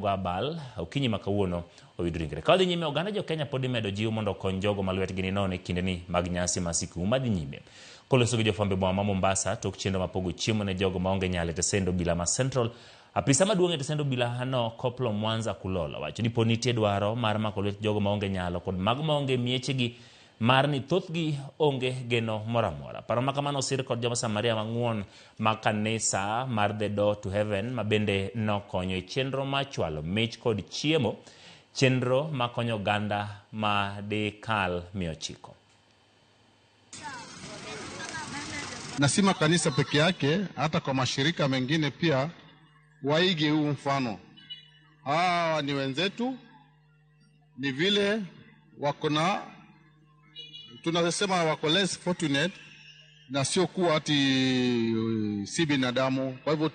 Go abal okinyi ma kawuono oyud ringre. Ka wadhi nyime, oganda jo Kenya pod imedo jiw mondo okony jogo ma lwetgi ni nono e kindeni mag nyasi ma siku madhi nyime. Koloso gi jofwambo e boma ma Mombasa tok chenro ma pogo chiemo ne jogo maonge nyalo e tesend obila ma Central, apisa maduong' e tesend obila no Koplo Mwanza Kulola wacho ni pod nitie dwaro mar mako lwet jogo maonge nyalo kod mago maonge miechegi mar ni thothgi onge geno moro amora. Paro ma kamano osir kod joma Samaria mang'won ma kanisa mar The Door to Heaven ma bende nokonyo e chenro mar chwalo mich kod chiemo, chenro ma konyo oganda ma dikal 900. Na si makanisa peke yake, hata kwa mashirika mengine pia waige huu mfano. Hawa ni wenzetu, ni vile wako na tunasema wako less fortunate, na sio kuwa ati si binadamu. Kwa hivyo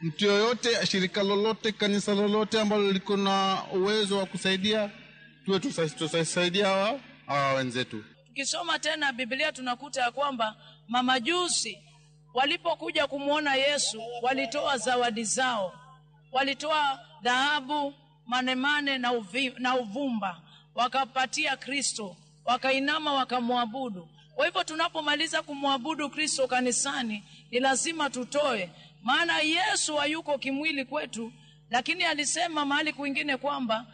mtu yoyote, shirika lolote, kanisa lolote ambalo liko na uwezo wa kusaidia, tuwe tusaidia hawa wenzetu. Tukisoma tena Biblia tunakuta ya kwamba mamajusi walipokuja kumwona Yesu walitoa zawadi zao, walitoa dhahabu, manemane na uvumba, wakapatia Kristo, wakainama wakamwabudu. Kwa hivyo tunapomaliza kumwabudu Kristo kanisani ni lazima tutoe, maana Yesu hayuko kimwili kwetu, lakini alisema mahali kwingine kwamba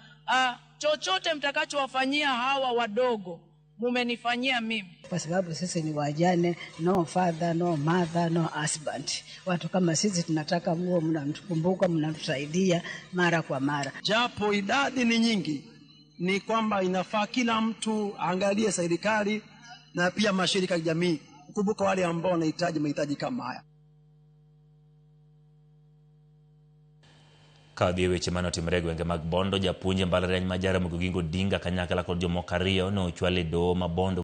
chochote mtakachowafanyia hawa wadogo mumenifanyia mimi. Kwa sababu sisi ni wajane, no father, no mother, no husband. Watu kama sisi tunataka muwe mnatukumbuka, mnatusaidia mara kwa mara. Japo idadi ni nyingi, ni kwamba inafaa kila mtu aangalie serikali na pia mashirika ya jamii kukumbuka wale ambao wanahitaji mahitaji kama haya. Ka wadhi e weche mane otimore e gwenge mag Bondo, japuonj e mbalariany ma Jaramogi Oginga Odinga kanyakla kod jomoko ariyo ne ochwal e doho ma Bondo.